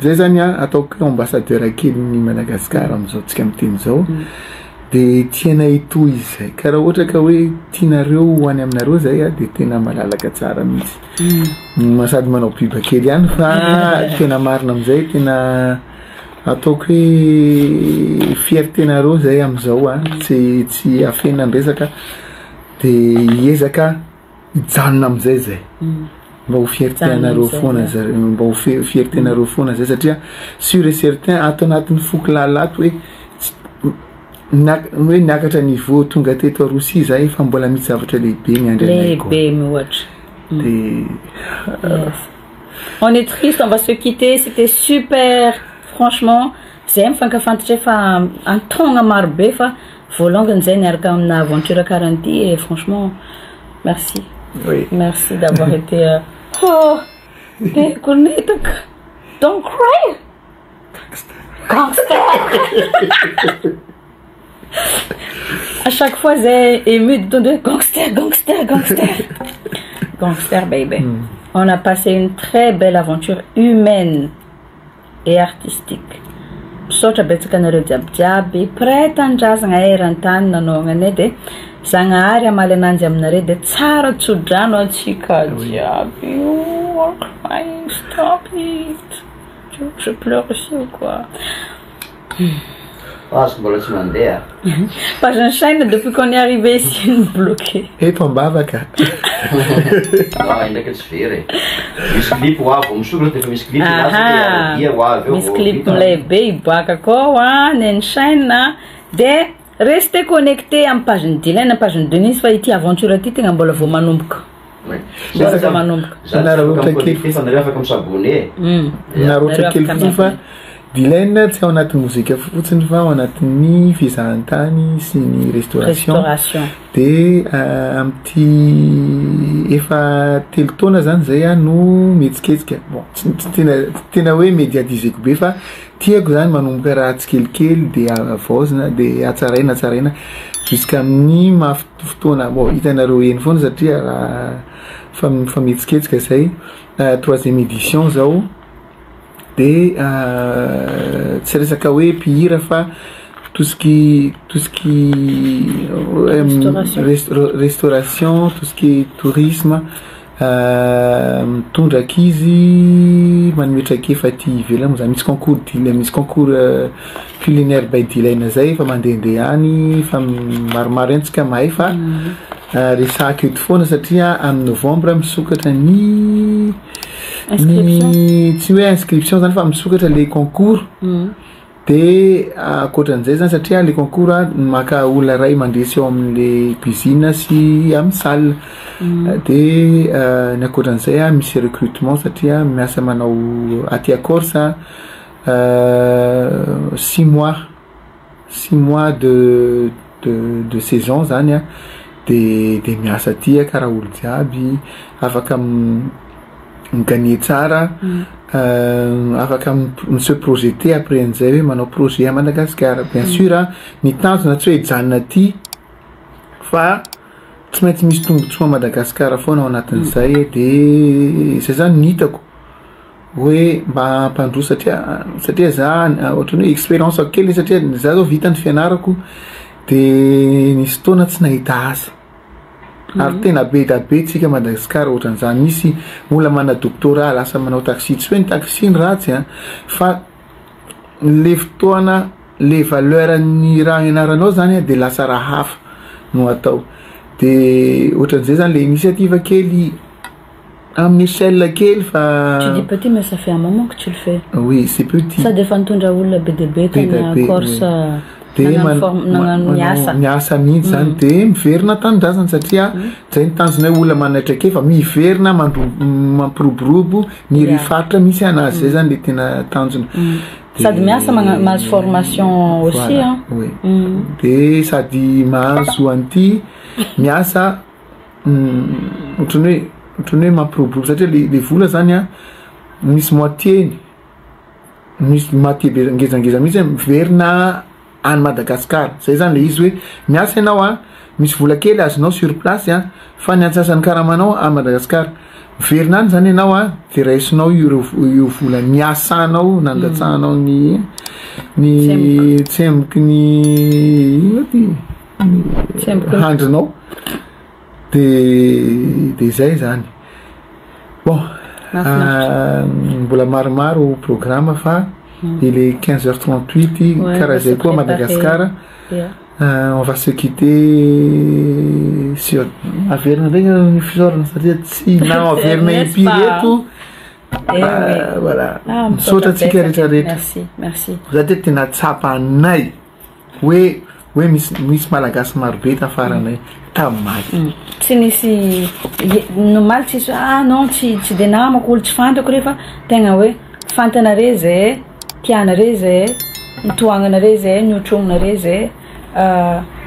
zay zany a ataoko hoe ambassadeur kely Madagasikara am'izao tsika miteny zao, de tiana hitohy izy zay. Ka raha ohatra ka hoe tianareo ho any aminareo zay a, de tena malalaka tsara mihitsy, sady manao pub kely ihany, fa tena marina amizay, tena ataoko hoe fierté-nareo zay amizao a, tsy afenina ny resaka, de hiezaka hijanona amizay zay mba ho fierté Hijanona anareo amizay, foana ya. zare, mba ho fierté nareo foana zay, satria sûr et certain ato anatin'ny foko lalato hoe hoe niakatra niveau tonga teto a Rosia zay, fa mbola misy zavatra lehibe miandry anay koa. Lehibe mihoatra. De Yes. On est triste, on va se quitter. C'était super. Franchement, zay mifankafantatra efa antaogna maro be, fa voalongany zay niaraka amina aventure karahan'ity, et franchement, merci. Oui. Merci d'avoir été oh, Bekonetaka. Don't cry. Gangster. À chaque fois, j'ai ému de gangster, gangster, gangster. Gangster, baby. On a passé une très belle aventure humaine et artistique. Misaotra betsaka anareo jiabijiaby mpiray tanindrazana eran-tany nanaognanay, de Zagnahary amaly ananjy aminareo, de tsara tsodrano antsika jiaby. Oh, I'm crying, stop it. Tu veux que je pleure aussi ou quoi? Azo mbola tsy mandeha. Page en chaîne depuis qu'on est arrivé ici, nous bloqué. Eto ambavaka. Ah, indraiky tsy very e. Misy clip ho avy, misokatra de efa misy clip Aha. dia ho avy eo. Misy vao clip vita. milay be hiboaka koa a ny chaîne, de restez connecté amin'ny page ny Dylan, page ny Denise, fa ity aventure ty tegna mbola vao manomboka. Oui. Mbola vao manomboka. Za tsy Nareo afaka kely. miconnecté, fa nareo afaka misabonné. Naroatra Nareo kely afaka fotsiny fa miabonné. Dylan tsy ao anatin'ny mozika fotsiny, fa ao anatin'ny fizahantany sy ny restauration. Restauration. De am'ty efa 3 taona zany zay a no mihetsiketsika, bon, tsy tena hoe médiatiseko be, fa tiako zany manomboka raha tsy kelikely, de avaozina, de atsaraina atsaraina jusqu'à amin'ny mahafotoana, bon, hitanareo eny foana, satria raha fa mihetsiketsika zay. Troisième édition zao, de tsy resaka hoe mpihira, fa tout ce qui Restauration. Restauration, tout ce qui est tourisme, mitondra ankizy manome traikefa aty ivelany moa zany. Misy concours Dylan, misy concours culinaire by Dylan zay efa mandehandeha any, fa maromaro eny tsika mahay, fa Resahako eto foana satria amin'ny novembre misokatra ny ny tsy hoe inscription zany fa misokatra le concours de ankoatran'izay zany satria le concours a maka olona ray mandresy eo amin'le cuisine sy amin'ny salle de ny ankoatran'izay a misy recrutement satria miasa manao aty à Corse 6 mois, 6 mois de saison zany a de miasa aty a karaha olo jiaby, afaka migagner tsara, afaka mi-se projeter après an'izay hoe manao projet à Madagasikara. Bien sûr a ny tanjona tsy hoe hijanona aty fa tsy maintsy misy tombotsoa Madagasikara foana ao anatin'izay. De zay zany ny hitako hoe mba hampandroso satria za ohatrany hoe expérience kely, satria za zao vita ny fianarako de nisy fotoana tsy nahita asa ary tena be da be tsika Madagasikara ohatran'izany, misy olona mana doctorat lasa manao taxi. Tsy hoe ny taxi ny ratsy a, fa le fotoana le valeur ny raha ianaranao zany a de lasa raha hafa no atao. De ohatran'izay zany le initiative kely amin'ny échelle kely fa Tu dis petit, mais ça fait un moment que tu le fais. Oui, c'est petit. Sady efa nitondra olona be dia be Be da tany be, Corse de nagnano nagnano miasa. Miasa mihitsy zany de miverina tanindrazana satria zay ny tanjona hoe olona manana traikefa miverina mampiroborobo ny rifaritra misy anazy, zay zany le tena tanjona. Sady miasa mahazo formation aussi. Voilà, hein. Oui. De sady mahazo an'ity miasa ohatrany hoe mampiroborobo satria le vola zany a misy moitié-ny, misy moitié be ngezangeza mihitsy hoe miverina any Madagasikara. Zay zany le izy hoe miasa ianao a misy vola kely azonao sur place a fa ny antsasany karamanao a Madagasikara miverina any zany ianao a de raisinao io io vola niasanao nandatsahanao ny tsemboky ny ino ty Tsemboky. Handrinao de zay zany. Bon, Mahafinaritra. Mbola maromaro programme fa il est 15h38. Ouais, karaha on va zay se koa préparer. Madagascar. On va se quitter sur averina ndraiky ny fisaorana satria tsy na averina N'est-ce impiry pas? eto. Eh oui. Voilà. Ah, misaotra antsika rehetrarehetra. Merci, merci. Za te tena tsapanay hoe misy malagasy marobe tafaranay tamaly. Tsy nisy nomaly tsisy hoe ah non, tsy de namako olo tsy fantako rehefa tegna hoe fantanare zay, tianare zay, nitoagnanare zay, niotrognonare zay,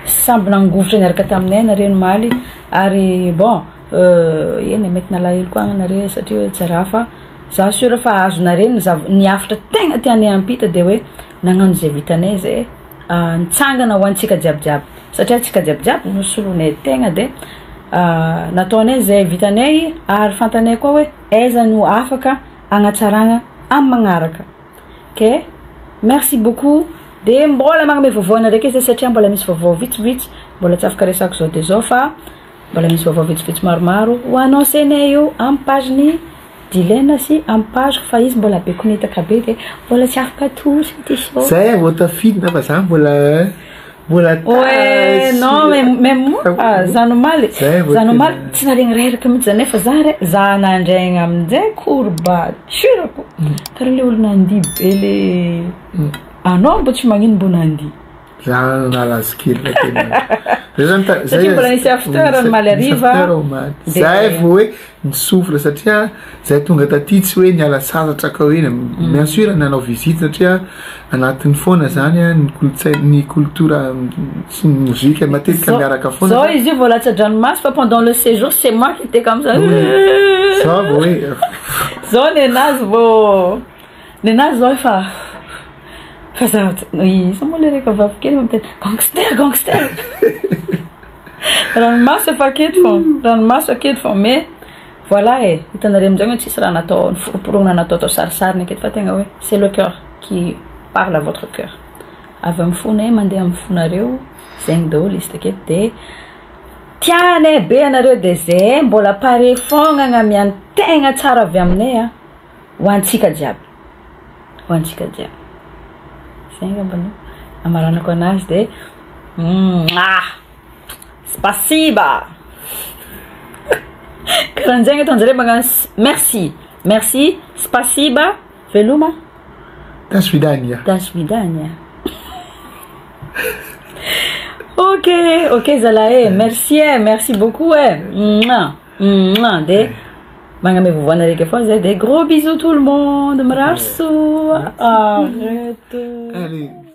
samby nangovitra niaraka taminay nare nomaly. Ary bon, eny mety nalahelo koa nare satria hoe tsy raha fa za sûr fa azonare ny ny hafatra tegna tianay ampita de hoe nagnano zay vitanay zay, nitsangana ho antsika jiabijiaby satria antsika jiabijiaby nosolonay tegna de nataonay zay vitanay ary fantanay koa hoe aiza no afaka agnatsaragna amy magnaraka. Ke merci beaucoup. De mbola magname vaovao anareo ke zay satria mbola misy vaovao vitsivitsy mbola tsy afaka resako zao de zao fa mbola misy vaovao vitsivitsy maromaro ho annoncenay io amy page-ny Dilena sy amy page fa izy mbola be konetaka be de mbola tsy afaka tosy ty so. Zay vao tafidina fa za mbola Ouais, non, mais même moi, za nomaly, Zay vao za nomaly tena- tsy naregny reraka mihitsy zany nefa za re za nandraigna aminjay courbature-ko. Karaha le olo nandihy be le anao mbo tsy magnino mbo nandihy. Za nalazo kely fa tena zay zany Satria mbola nisy after omaly hariva. Nisy after omaly. De- Zay vao hoe nisofla satria zay tonga taty tsy hoe niala sasatra ka hoe bien sûr nanao visite satria anatin'ny foana zany a ny kolotsai ny culture sy ny mozika matetika miaraka foana. Zao izy io vao latsa-dranomaso fa pendant le séjour, c'est moi qui étais comme ça. Zao vao hoe Zao nenazy vao nenazy zao efa fa za iza moa le reka vavikely miteny gangster gangster, ranomaso efa aketo fô, ranomaso aketo fô. Mais voilà e, hitanareo amizay hoe tsisy raha natao niforoporogna natao tao sarisariny aketo fa tegna hoe c'est le cœur qui parle à votre cœur, avy amy fonay mandeha amy fonareo zegny daholo izy taketo. De tianay be anareo de zay mbola pare fogna agnamiany tegna tsara avy aminay a ho antsika jiaby, ho antsika jiaby zay ngambany amaranako anazy. De ah, spasiba. Karahan'zegny ataonjare magnano merci, merci, spasiba, veloma. До свидания. До свидания. Ok, ok zalahy e, merci e, merci beaucoup e. Mouah, mouah, de magname vovoana raiky foana zay de gros bisous tout le monde, mirary soa. Arrête. Allez.